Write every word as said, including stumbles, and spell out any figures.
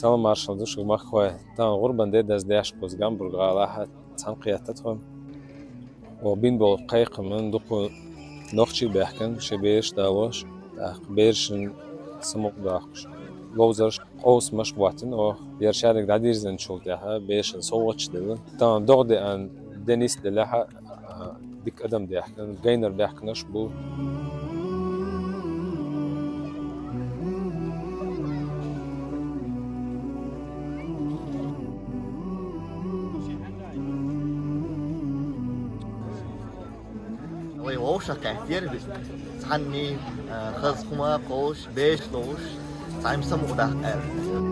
Тала маршал ду шуга, махкахой. Тахана гӀурбан де даза деш кхуза Гамбург-гӀалахьа, цхьана кхетта тхо. Оха бина болу кхайкхам дукха нохчий баьхкина, шайн бераш далош, тӀаккха берашна самукъадоккхуш. Ловзарш, къовсамаш хӀоттийна оха. Яра шадерг дӀадирзинчул тӀаьхьа берашна совгӀаташ делла. Тахана догӀа деана де нисделлехь а, дика адам даьхкина, гайнара баьхкинарш бу. Вай вовшах кхаьттера, цхьанний, а, хаза хӀума кховш, беш ловш, цхьаьна самукъадаккха аьлла.